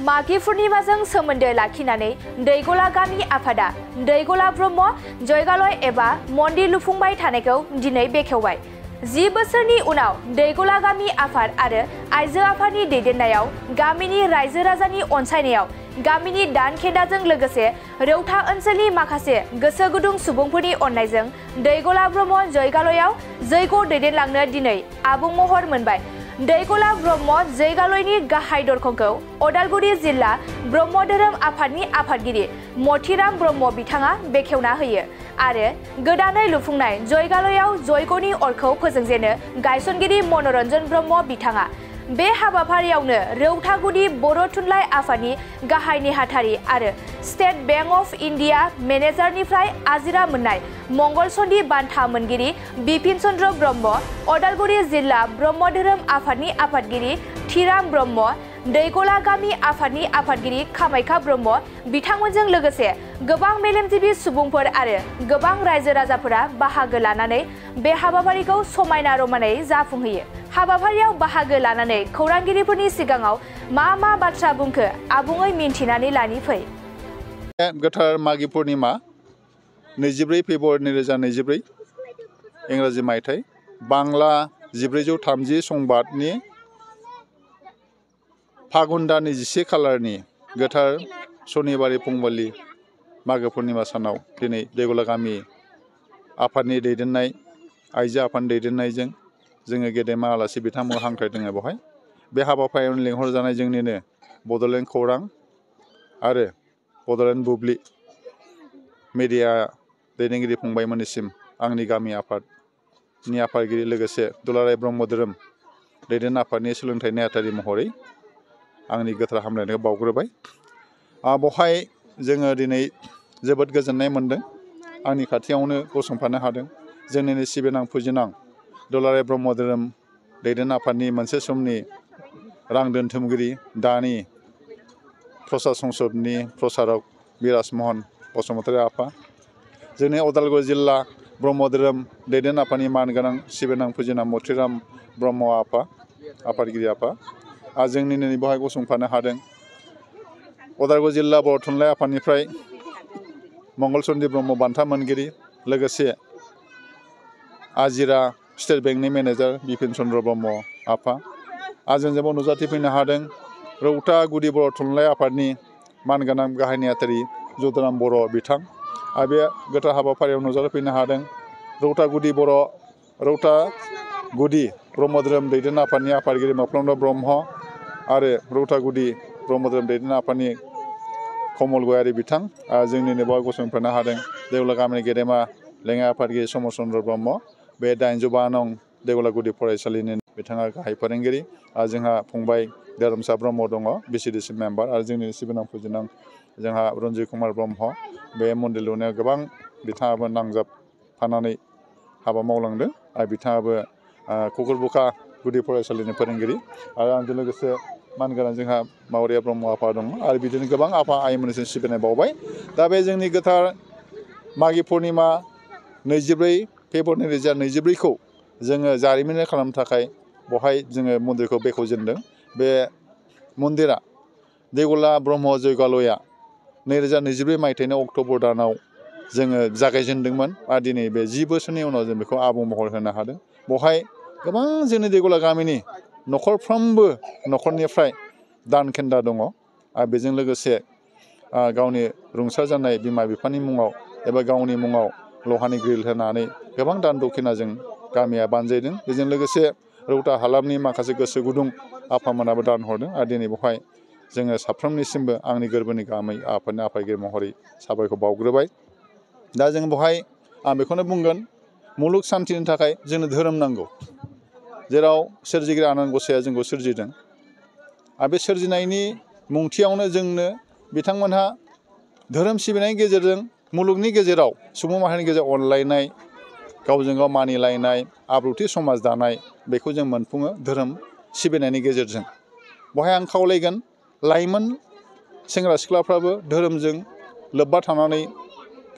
माघी पूर्णिमाजों सोमोन्दो लाखिनानै दैगला गामि आफादा दैगला ब्रह्म जयगालय एबा मन्दिर लुफुंबाय थानायखौ दिनै बेखेवबाय। 10 बोसोरनि उनाव दैगला गामि आफाद आरो आइजो आफादनि दैदेननायाव गामिनि रायजो राजानि अनसायनायाव गामिनि दानखेदाजों लोगोसे रौता ओनसोलनि माखासे गोसो गुदुं सुबुंफोरनि अननायजों दैगला ब्रह्म जयगालयाव जैग दैदेनलांनो दिनै आबुं महर मोनबाय। दैगला ब्रह्म जयगालयनि गाहाय दरखंखौ अदालगुरि जिल्ला ब्रह्म धोरोम आफादनि आफादगिरि मथिराम ब्रह्म बिथाङा बेखेवना होयो आरो गोदानै लुफुंनाय जयगालयाव जयगनि अरखौ फोजोंजेनो गायसनगिरि मनरन्जन ब्रह्म बिथाङा। बे हाबाफारियावनो रौतागुरि बर' थुनलाइ आफादनि गाहाय नेहाथारि आरो स्टेट बेंक अफ इन्डिया मेनेजारनिफ्राय आजिरा मोननाय मंगलचन्दी बान्था मोनगिरि बिपिन चन्द्र ब्रह्म, अदालगुरि जिल्ला ब्रह्म धोरोम आफादनि आफादगिरि थिराम ब्रह्म, दैगला गामि आफादनि आफादगिरि कामाख्या ब्रह्म बिथांमोनजों लोगोसे गोबां मेलेमजिबि सुबुंफोर आरो गोबां रायजो राजाफोरा बाहागो लानानै बे हाबाफारिखौ समायना रमायनायै जाफुंहोयो। हाबाफारियाव बाहागो लानानै खौरांगिरिफोरनि सिगाङाव मा बाथ्रा बुंखो आबुङै मिन्थिनानै लानि फै। गोथार माघी पूर्णिमा 24 फेब्रुवारि 2024 इंराजि मायथाइ बांला 1430 संबादनि फागुन दाननि 11 खालारनि गोथार शनिबार फुंबिलि मागो पूर्णिमा सानाव दिनै दैगला गामि आफादनि दैदेननाय आइजो आफादनि दैदेननायजों जोङो गेदेमा आलासि बिथांमोनखौ हांख्रायदों बेवहाय। बे हाबाफारियाव लिंहरजानाय जोंनिनो बड'लेण्ड खौरां आरो बड'लेण्ड बुब्लि मिडिया दैदेनगिरि फंबायमोननिसिम आंनि गामि आफादनि आफादगिरि लोगोसे दुलाराय ब्रह्म धोरोम दैदेन आफादनि सोलोंथाइ नेहाथारि महरै आंनि गोथार हामलायनायखौ बावग्रोबाय। बेवहाय जोङो दिनै जोबोद गोजोननाय मोनदों। आंनि खाथियावनो गसंफानो हादों जोंनिनो सिबिनां फुजिनां दुलाराय ब्रह्म धोरोम दैदेन आफादनि मोनसे समनि रां दोनथुमगिरि दानि प्रसाद संसदनि प्रसारक बिराज महन बसुमतारी आफा, जोंनि अदालगुरि जिल्ला ब्रह्म धोरोम दैदेन आफादनि मानगोनां सिबिनां फुजिनां मथिराम ब्रह्म आफा आफादगिरि आफा जोंनिनो बेवहाय गसंफानो हादों। अदालगुरि जिल्ला बर' थुनलाइ आफादनिफ्राय मंगलचन्दी ब्रह्म बान्था मोनगिरि लोगोसे आजिरा स्टेट बेंकनि मेनेजार बिपिन चन्द्र ब्रह्म आफा जोंजोंबो नुजाथिफैनो हादों। रौतागुरि बर' थुनलाइ आफादनि मानगोनां गाहाय नेहाथारि जदुराम बर' बिथां बे गोथार हाबाफारियाव नुजाथिफैनो हादों। रौतागुरि ब्रह्म धोरोम दैदेन आफादनि आफादगिरि मफ्लांद ब्रह्म आरो रौतागुरि ब्रह्म धोरोम दैदेन आफादनि कमल गयारि बिथां जोंनिनो बेवहाय गसंफानो हादों। देवला गामिनि गेदेमा लेङाइ आफादगिरि समर चन्द्र ब्रह्म बे 805 नं देवला गुदि फरायसालिनि बिथाङा गाहाय फोरोंगिरि जोंहा फंबाय धोरोमसा ब्रह्म दङ बिसिडिसि मेम्बार आरो जोंनि सिबिनां फुजिनां जोंहा रन्जित कुमार ब्रह्म बे मन्दिर लुनायाव गोबां बिथाङाबो नांजाबफानानै हाबा मावलांदों आरो बिथाङाबो कुकुरबुखा गुदि फरायसालिनि फोरोंगिरि आरो आंजों लोगोसे मानगोनां जोंहा मावरिया ब्रह्म आफा दङ आरो बिदिनो गोबां आफा आइमोननिसिम सिबिनाय बावबाय। दा बे जोंनि गोथार माघी पूर्णिमा 24 फेब्रुवारि 2024 खौ जोङो जारिमिनारि खालामनो थाखाय बेवहाय जोङो मन्दिरखौ बेखेवजेनदों। बे मन्दिरा दैगला ब्रह्म जयगालया 2024 मायथाइनि अक्ट'बर दानाव जोङो जागायजेनदोंमोन आरो दिनै बे 10 बोसोरनि उनाव जों बेखौ आबुं महर होनो हादों। बेवहाय गोबां जोंनि दैगला गामिनि न'खरफ्रोमबो न'खरनिफ्राय दानखेन्दा दङ आरो बेजों लोगोसे गावनि रुंसार जानाय बिमा बिफानि मुङाव एबा गावनि मुङाव लहानि ग्रिल होनानै गोबां दान दक्षिणाजों गामिया बानजायदों। बेजों लोगोसे रौता हालामनि माखासे गोसो गुदुं आफामोनाबो दान हरदों आरो दिनै बेवहाय जोङो साफ्रोमनिसिमबो आंनि गोरबोनि गाहामै आफादनि आफादगिरि महरै साबायखर बावग्रोबाय। दा जों बेवहाय आं बेखौनो बुंगोन मुलुग सान्थिनि थाखाय जोंनो धोरोम नांगौ। जेराव सोरजिगिरि आनान गसाइया जोंखौ सोरजिदों आरो बे सोरजिनायनि मुंथियावनो जोंनो बिथांमोनहा धोरोम सिबिनायनि गेजेरजों मुलुगनि गेजेराव सुबुं माहारिनि गेजेराव अनलायनाय गावजों गाव मानिलायनाय आब्रुथि समाज दानाय बेखौ जों मोनफुङो धोरोम सिबिनायनि गेजेरजों। बेवहाय आं खावलायगोन लाइमोन सेंग्रा सिख्लाफ्राबो धोरोमजों लोब्बा थानानै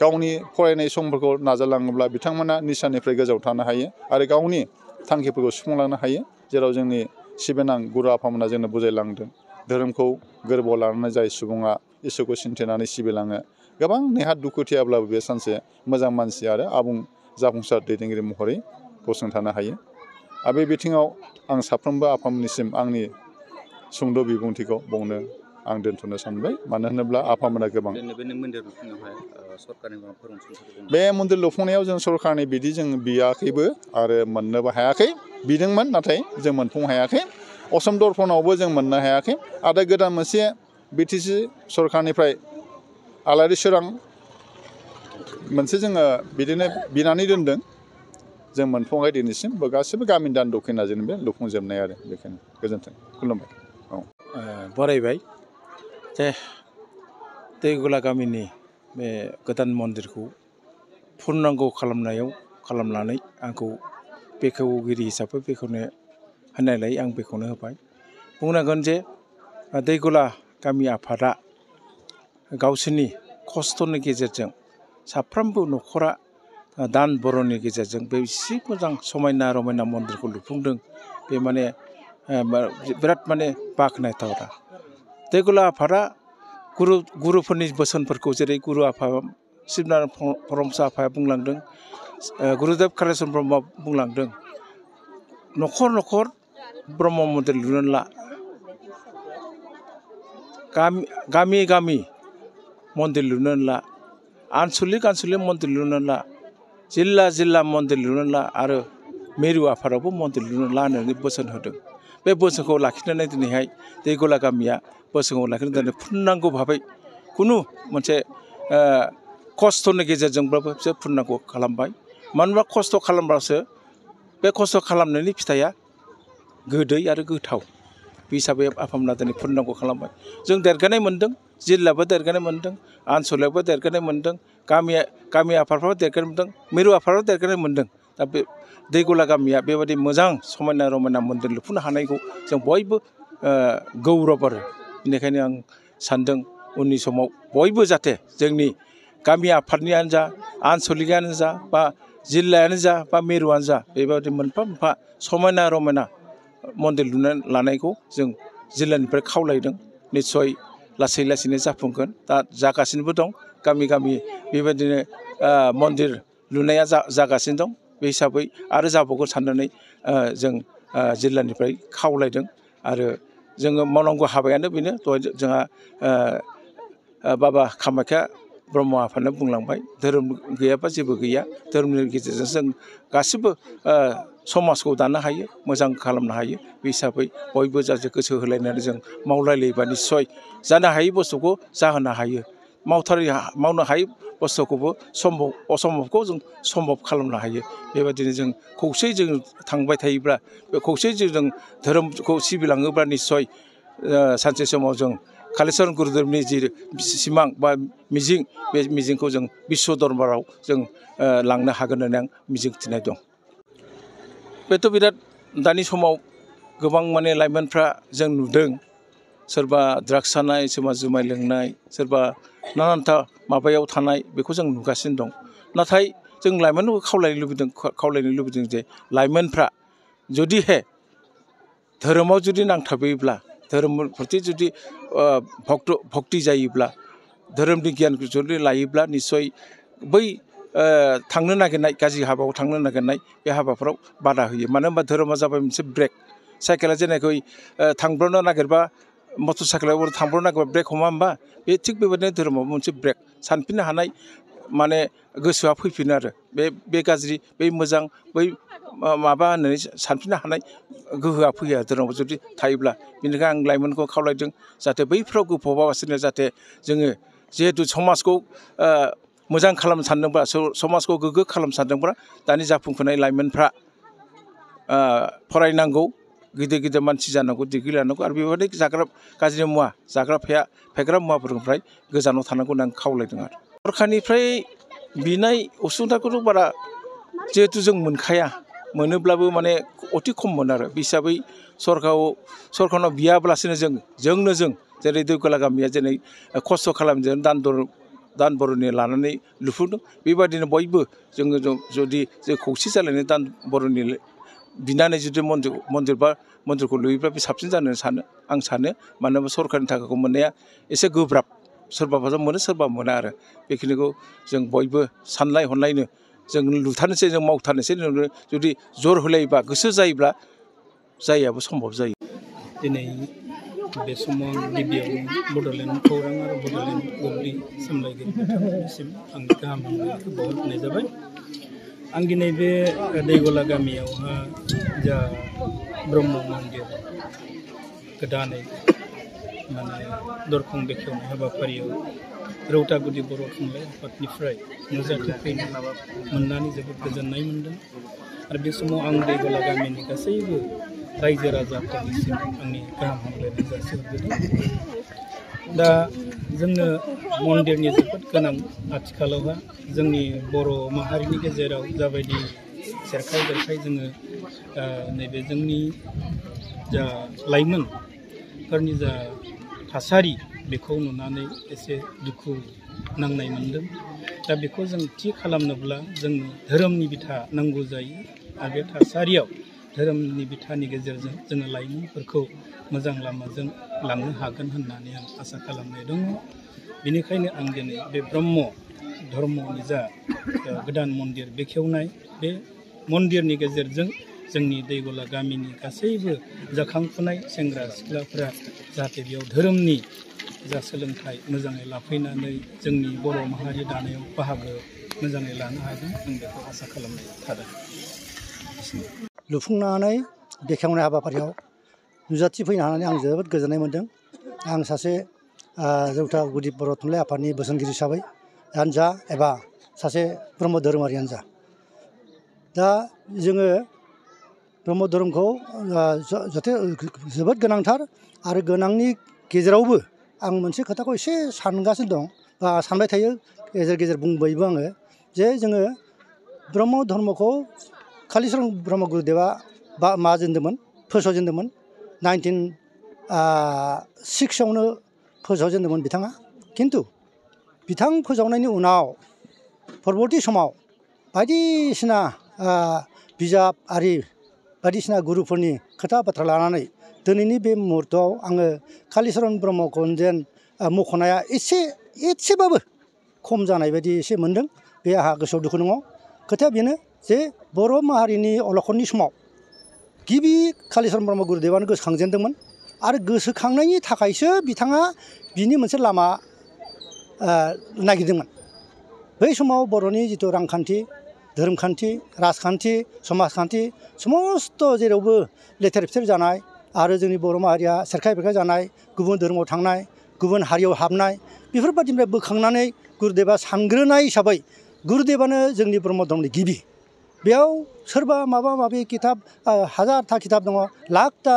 गावनि फरायनाय समफोरखौ नाजालाङोब्ला बिथांमोना निसानिफ्राय गोजानाव थानो हायो आरो गावनि थांखिफोरखौ सुफुंलांनो हायो। जेराव जोंनि सिबिनां गुरु आफामोना जोंनो बुजायलांदों धोरोमखौ गोरबोआव लानानै जाय सुबुङा इसोरखौ सिन्थिनानै सिबिलाङो गोबां नेहाथ दुखुथियाब्लाबो बे सानसे मोजां मानसि आरो आबुं जाफुंसार दैदेनगिरि महरै गसंथानो हायो आरो बे बिथिङाव आं साफ्रोमबो आफामोननिसिम आंनि सुंद' बिबुंथिखौ बावनो आं दोनथ'नो सानबाय मानो होनोब्ला आफामोना गोबां बे मन्दिर लुफुंनायाव जों सरकारनि बिदि जों बियाखैबो आरो मोननोबो हायाखै बिदोंमोन नाथाय जों मोनफुंनो हायाखै असम दर्पणावबो जों मोननो हायाखै आरो गोदान मोनसे बिटिसि सरकारनिफ्राय आलारि सोरां मोनसे जोङो बिदिनो बिनानै दोनदों जों मोनफुङाखै दिनैसिम गासैबो गामिनि दान दक्षिणाजों बे लुफुंजोबनाय आरो बेखायनो गोजोन्थों खुलुमबाय बरायबाय जे दैगला गामिनि बे गोदान मन्दिरखौ पुर्नांग खालामनानै आंखौ बेखेवगिरि हिसाबै बेखेवनो होनायलाय आं बेखौनो होबाय बुंनांगोन जे दैगला गामि आफादा गावसोरनि खस्थ'नि गेजेरजों साफ्रोमबो न'खरा दान बर'नि गेजेरजों बे एसे मोजां समायना रमायना मन्दिरखौ लुफुंदों बे माने बिराद माने बाख्नायथाव दैगला आफादा गुरुफोरनि बोसोनफोरखौ जेरै गुरु आफा शिबनारायण परमहंस आफाया बुंलांदों गुरुदेव कालिचरन ब्रह्मआ बुंलांदों न'खर न'खर ब्रह्म मन्दिर लुनो ला गामि गामि मन्दिर लुनो ला आनसलिक मन्दिर लुनो ला जिल्ला मन्दिर लुनो ला आरो मिरु आफादावबो मन्दिर लुनो ला होननानै बोसोन होदों बे बोसोनखौ लाखिनानै दिनैहाय दैगला गामिया बोसोनखौ लाखिनानै दिनै पुर्नांग भाबै खुनु मोनसे खस्थ'नि गेजेरजोंब्लाबो बिसोर पुर्नांग खालामबाय मानो होनबा खस्थ' खालामब्लासो बे खस्थ' खालामनायनि फिथाइया गोदै आरो गोथाव बे हिसाबै आफामोना दिनै पुर्नांग खालामबाय जों देरगानाय मोन्दों जिल्लायाबो देरगानाय मोन्दों आनसलावबो देरगानाय मोन्दों गामि आफादफ्राबो देरगानाय मोन्दों मिरु आफादफ्राबो देरगानाय मोन्दों दा बे दैगला गामिया बेबायदि मोजां समायना रमायना मन्दिर लुफुंनो हानायखौ जों बयबो गौरब आरो बेनिखायनो आं सान्दों उननि समाव बयबो जाहाथे जोंनि गामि आफादनियानो जा आनसलिकानो जा बा जिल्लायानो जा बा मिरुआनो जा बेबायदि मोनफा मोनफा समायना रमायना मन्दिर लुनो लानायखौ जों जिल्लानिफ्राय खावलायदों निस्सय लासै लासैनो जाफुंगोन दा जागासिनोबो दं गामि गामि बेबायदिनो मन्दिर लुनाया जागासिनो दं बे हिसाबै आरो जाबावगोन साननानै जों जिल्लानिफ्राय खावलायदों आरो जोङो मावनांगौ हाबायानो बेनो दहाय जोंहा बाबा कामाख्या ब्रह्म आफानो बुंलांबाय धोरोम गैयाबा जेबो गैया धोरोमनि गेजेरजों जों गासिबो समाजखौ दानो हायो मोजां खालामनो हायो बे हिसाबै बयबो जाहाथे गोसो होलायनानै जों मावलायलायोबा निस्सय जानो हायै बुस्थुखौ जाहोनो हायो मावनो हायै बुस्थुखौबो असम्भबखौ जों सम्भब खालामनो हायो बेबायदिनो जों खौसेयै जों थांबाय थायोब्ला बे खौसेयै जों धोरोमखौ सिबिलाङोब्ला निस्सय सानसे समाव जों कालिचरन गुरुदेवनि जि सिमां बा मिजिं बे मिजिंखौ जों बिश्व दरबाराव जों लांनो हागोन होननानै आं मिजिंथिनाय दं बेथ' बिराद दानि समाव गोबां माने लाइमोनफ्रा जों नुदों सोरबा ड्राग्स जानाय सोरबा जुमाय लोंनाय सोरबा नानानथा माबायाव थानाय बेखौ जों नुगासिनो दं नाथाय जों लाइमोनखौ खावलायनो लुबैदों जे लाइमोनफ्रा जुदिहे धोरोमाव जुदि नांथाबोयोब्ला धोरोम प्रति जुदि भक्ति जायोब्ला धोरोमनि गियानखौ जुदि लायोब्ला निस्सय बै थांनो नागिरनाय गाज्रि हाबायाव थांनो नागिरनाय बे हाबाफोराव बादा होयो मानो होनबा धोरोमा जाबाय मोनसे ब्रेक साइकेला जेनाखि थांब्रनो नागिरबा मटर साइकेलाव थांब्रनो नागिरबा ब्रेक हमा होमबा बे थिग बेबायदिनो धोरोमाव मोनसे ब्रेक सानफिननो हानाय माने गोसोआ फैफिनो आरो बे गाज्रि बै मोजां बै माबा होननानै सानफिननो हानाय गोहोआ फैया धोरोमाव जुदि थायोब्ला बेनिखायनो आं लाइमोनखौ खावलायदों जाहाथे बैफ्राव गोफबालासिनो जाहाथे जोङो जिहेतु समाजखौ मोजां खालामनो सानदोंब्ला समाजखौ गोग्गो खालामनो सानदोंब्ला दानि जाफुंफुनाय लाइमोनफ्रा फरायनांगौ गिदिर गिदिर मानसि जानांगौ डिग्रि लानांगौ आरो बेबायदि जाग्रा गाज्रि मुवा फेग्रा मुवाफोरनिफ्राय गोजानाव थानांगौ होननानै आं खावलायदों आरो सरकारनिफ्राय बिनाय असुबिदाखौथ' बारा जिहेतु जों मोनखाया मोनोब्लाबो माने अति खम मोनो आरो बे हिसाबै सरकारनाव बियाब्लासिनो जोंनो जेरै दैगला गामिया जेरै खस्थ' खालामदों दान बर'नि लानानै लुफुंदों बेबायदिनो बयबो जोङो जुदि जों खौसे जालायनानै दान बर'नि बिनानै जुदि मन्दिर बा मन्दिरखौ लुयोब्ला बे साबसिन जानो सानो आं सानो मानो होनबा सरकारनि थाखाखौ मोननाया एसे गोब्राब सोरबाबा मोनो सोरबा मोना आरो बेखिनिखौ जों बयबो सानलाय हनलायनो जों लुथारनोसै जों मावथारनोसै जुदि जर होलायोबा गोसो जायोब्ला जायाबो सम्भब जायो। दिनै बे समाव गिबियावनो बड'लेण्ड खौरां आरो बड'लेण्ड बुब्लि सामलायगिरि बिथांमोननिसिम आंनि गाहाम हामलायनायखौ बावहरनाय जाबाय। आं दिनै बे दैगला गामियावहा जा ब्रह्म मन्दिर गोदानै माने दरखं बेखेवनाय हाबाफारियाव रौतागुदि बर' थुनलाइ आफादनिफ्राय नुजाथि फैनो मोननानै जोबोद गोजोननाय मोन्दों आरो बे समाव आं दैगला गामिनि गासैबो रायजो राजाफोरनिसिम आंनि गाहाम हामलायनाय जासिहरग्रोदों। दा जोंनो मन्दिरनि जोबोद गोनां आथिखालावहा जोंनि बर' माहारिनि गेजेराव जाबायदि सेरखाय बेरखाय जोङो नैबे जोंनि जा लाइमोनफोरनि जा थासारि बेखौ नुनानै एसे दुखु नांनाय मोन्दों। दा बेखौ जों थि खालामनोब्ला जोंनो धोरोमनि बिथा नांगौ जायो आरो बे थासारियाव धोरोमनि बिथानि गेजेरजों जोङो लाइमोनफोरखौ मोजां लामाजों लांनो हागोन होननानै आं आसा खालामनाय दङ। बेनिखायनो आं दिनै बे ब्रह्म धर्मनि जा गोदान मन्दिर बेखेवनाय बे मन्दिरनि गेजेरजों जोंनि दैगला गामिनि गासैबो जाखांफुनाय सेंग्रा सिख्लाफोरा जाहाथे बेयाव धोरोमनि जा सोलोंथाइ मोजाङै लाफैनानै जोंनि बर' माहारि दानायाव बाहागो मोजाङै लानो हागोन आं बेखौ आसा खालामनाय थादों। लुफुंनानै बेखेवनाय हाबाफारियाव नुजाथि फैनो हानानै आं जोबोद गोजोननाय मोन्दों। आं सासे रौतागुदि बर' थुनलाइ आफादनि बोसोनगिरि हिसाबै जा एबा सासे ब्रह्म धोरोमारियानो जा दा जोङो ब्रह्म धोरोमखौ जोबोद गोनांथार आरो गोनांनि गेजेरावबो आं मोनसे खोथाखौ एसे सानगासिनो दं बा सानबाय थायो गेजेर गेजेर बुंबायबो आङो जे जोङो ब्रह्म धर्मखौ कालिचरन ब्रह्म गुरुदेवा माजेनदोंमोन फोसावजेनदोंमोन 1906आवनो फोसावजेनदोंमोन बिथाङा। खिन्थु बिथां फोसावनायनि उनाव परबर्ती समाव बायदिसिना बिजाब आरि बायदिसिना गुरुफोरनि खोथा बाथ्रा लानानै दिनैनि बे मुहुर्तआव आङो कालिचरन ब्रह्मखौ जेन मख'नाया एसेबाबो खम जानाय बायदि एसे मोन्दों। बे आंहा गोसोआव दुखु दङ। खोथाया बेनो जे बर' माहारिनि अलखदनि समाव गिबि कालिचरन ब्रह्म गुरुदेवानो गोसोखांजेनदोंमोन आरो गोसोखांनायनि थाखायसो बिथाङा बिनि मोनसे लामा नागिरदोंमोन। बै समाव बर'नि जिथु रांखान्थि धोरोमखान्थि राजखान्थि समाजखान्थि समस्त जेरावबो लेथेर फेथेर जानाय आरो जोंनि बर' माहारिया सेरखाय बेरखाय जानाय गुबुन धोरोमाव थांनाय गुबुन हारियाव हाबनाय बेफोरबायदिनिफ्राय बोखांनानै गुरुदेवा सानग्रोनाय हिसाबै गुरुदेवानो जोंनि ब्रह्म धर्मनि गिबि। बेयाव सोरबा माबा माबि किताब हाजारथा किताब दङ लाखथा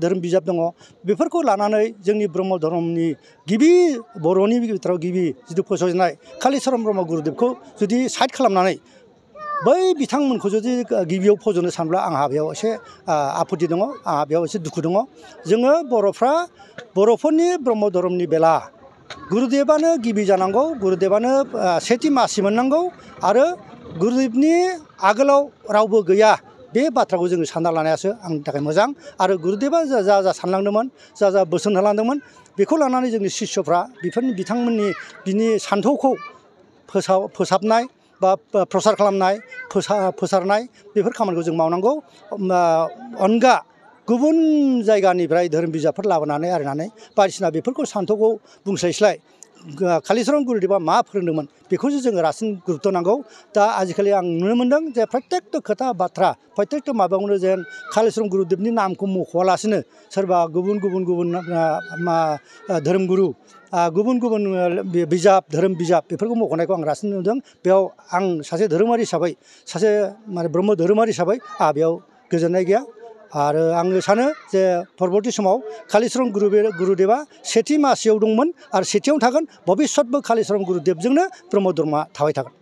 धोरोम बिजाब दङ बेफोरखौ लानानै जोंनि ब्रह्म धर्मनि गिबि बर'नि बिथोराव गिबि जिथु फोसावजेननाय कालिचरन ब्रह्म गुरुदेबखौ जुदि साइड खालामनानै बै बिथांमोनखौ जुदि गिबियाव फज'नो सानब्ला आंहा बेयाव एसे आपत्ति दङ आंहा बेयाव एसे दुखु दङ। जोङो बर'फोरनि ब्रह्म धर्मनि बेला गुरुदेबानो गिबि जानांगौ गुरुदेबानो सेथि मासि मोननांगौ आरो गुरुदेबनि आगोलाव रावबो गैया बे बाथ्राखौ जोङो सानना लानायासो आंनि थाखाय मोजां आरो गुरुदेबा जा सानलांदोंमोन जा बोसोन होलांदोंमोन बेखौ लानानै जोंनि शिष्यफ्रा बिथांमोननि बिनि सान्थौखौ फोसाबनाय बा प्रसार खालामनाय फोसारनाय बेफोर खामानिखौ जों मावनांगौ। अनगा गुबुन जायगानिफ्राय धोरोम बिजाबफोर लाबोनानै आरिनानै बायदिसिना बेफोरखौ सान्थौखौ बुंस्लायस्लाय कालिचरन गुरुदेबा मा फोरोंदोंमोन बेखौसो जोङो रासिन गुरुत्त नांगौ। दा आजिखालि आं नुनो मोन्दों जे प्रत्येकट' खोथा बाथ्रा प्रत्येकट' माबायावनो जेन कालिचरन गुरुदेबनि नामखौ मख'वालासिनो सोरबा गुबुन धोरोमगुरु गुबुन बिजाब धोरोम बिजाब बेफोरखौ मख'नायखौ आं रासिन नुदों। बेयाव आं सासे धोरोमारि हिसाबै सासे ब्रह्म धोरोमारि हिसाबै आंहा बेयाव गोजोननाय गैया आरो आङो सानो जे परबर्ती समाव कालिचरन गुरुदेबा सेथि मासियाव दंमोन आरो सेथियावनो थागोन भबिष्यतबो कालिचरन गुरुदेबजोंनो ब्रह्म धर्मआ थाबाय थागोन।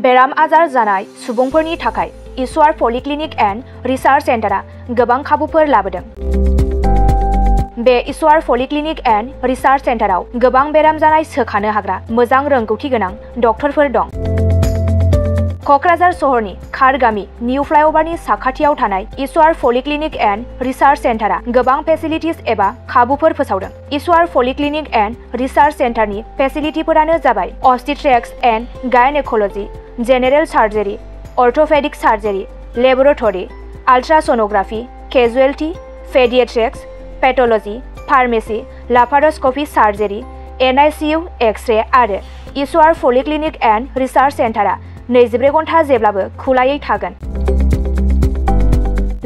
बेराम आजार जानाय सुबुंफोरनि थाखाय ईश्वर पलिक्लिनिक एन्ड रिसार्च सेन्टारा गोबां खाबुफोर लाबोदों। बे ईश्वर पलिक्लिनिक एन्ड रिसार्च सेन्टाराव गोबां बेराम जानाय सोखानो हाग्रा मोजां रोंगौथि गोनां डक्टरफोर दं। क'क्राझार सहरनि खारगामि निउ फ्लाइअभारनि साखाथियाव थानाय इसवार पलिक्लिनिक एन्ड रिसार्च सेन्टारा गोबां फेसिलिटिस एबा खाबुफोर फोसावदों। इसवार पलिक्लिनिक एन्ड रिसार्च सेन्टारनि फेसिलिटिफोरानो जाबाय obstetrics and gynaecology, general surgery, orthopaedic surgery, laboratory, ultrasonography, casualty, paediatrics, pathology, pharmacy, laparoscopy surgery, NICU, x ray आरो इसवार पलिक्लिनिक एन्ड रिसार्च सेन्टारा 24 घन्टा जेब्लाबो खुलायै थागोन।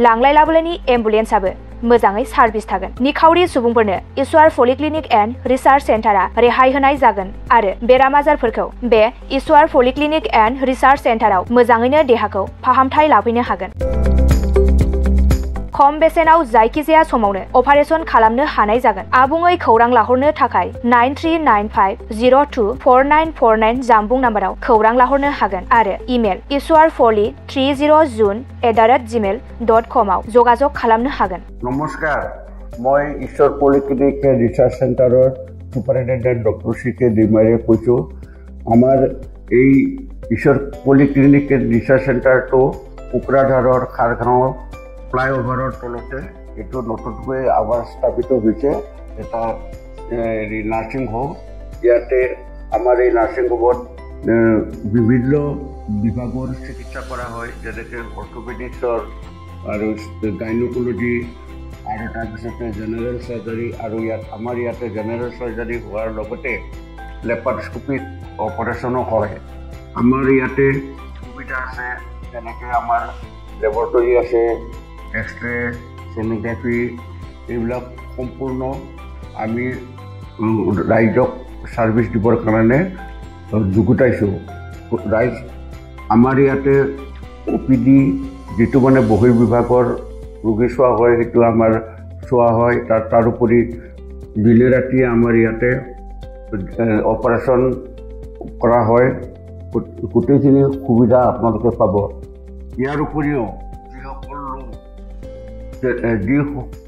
लांलाय लाबोलायनि एम्बुलेन्सआबो मोजाङै सार्भिस थागोन। निखावरि सुबुंफोरनो इसवार पलिक्लिनिक एन्ड रिसार्च सेन्टारा रेहाय होनाय जागोन आरो बेराम आजारफोरखौ बे इसवार पलिक्लिनिक एन्ड रिसार्च सेन्टाराव मोजाङैनो देहाखौ फाहामथाय लाफैनो हागोन। खम बेसेनाव जायखिजाया समावनो अपारेशन खालामनो हानाय जागोन। आबुङै खौरां लाहरनो थाखाय 9395024949 जानबुं नाम्बाराव खौरां लाहरनो हागोन आरो इमेल iswarfoli30june@gmail.com आव जगाजग खालामनो हागोन। नमस्कार, मैं ईश्वर पलिक्लिनिक रिसार्च सेन्टारर सुपारिनटेन्डेन्ट डक्टर CK दैमारीয়ে কৈছো। आमार এই ईश्वर पलिक्लिनिक रिसार्च सेन्टारটো কোকৰাঝাৰৰ খাৰগাঁও ফ্লাইঅভাৰৰ তলতে এইটো নতুনকৈ আবাৰ স্থাপিত হৈছে এটা নাৰ্ছিং হোম। ইয়াতে আমাৰ এই নাৰ্ছিং হোমত বিভিন্ন বিভাগৰ চিকিৎসা কৰা হয়, যেনেকৈ অৰ্থ'পেডিক্সৰ আৰু গাইনক'লজি আৰু তাৰপিছতে জেনেৰেল চাৰ্জাৰী, আৰু আমাৰ ইয়াতে জেনেৰেল চাৰ্জাৰী হোৱাৰ লগতে লেপাৰোস্কোপিক অপাৰেশ্যনো হয়। আমাৰ ইয়াতে সুবিধা আছে, যেনেকৈ আমাৰ লেবৰেটৰী আছে, এক্স-ৰে, ছ'নোগ্ৰাফি, এইবিলাক সম্পূৰ্ণ আমি ৰাইজক ছাৰ্ভিচ দিবৰ কাৰণে যুগুতাইছোঁ। ৰাইজ আমাৰ ইয়াতে OPD যিটো মানে বহিৰ্বিভাগৰ ৰোগী চোৱা হয়, সেইটো আমাৰ চোৱা হয়। তাৰোপৰি দিনে ৰাতিয়ে আমাৰ ইয়াতে অপাৰেশ্যন কৰা হয়। গোটেইখিনি সুবিধা আপোনালোকে পাব। ইয়াৰ উপৰিও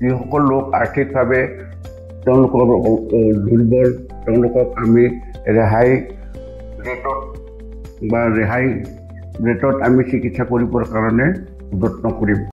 যিসকল লোক আৰ্থিকভাৱে তেওঁলোকৰ দুৰ্বল, তেওঁলোকক আমি ৰেহাই ৰেটত আমি চিকিৎসা কৰিবৰ কাৰণে যত্ন কৰিম।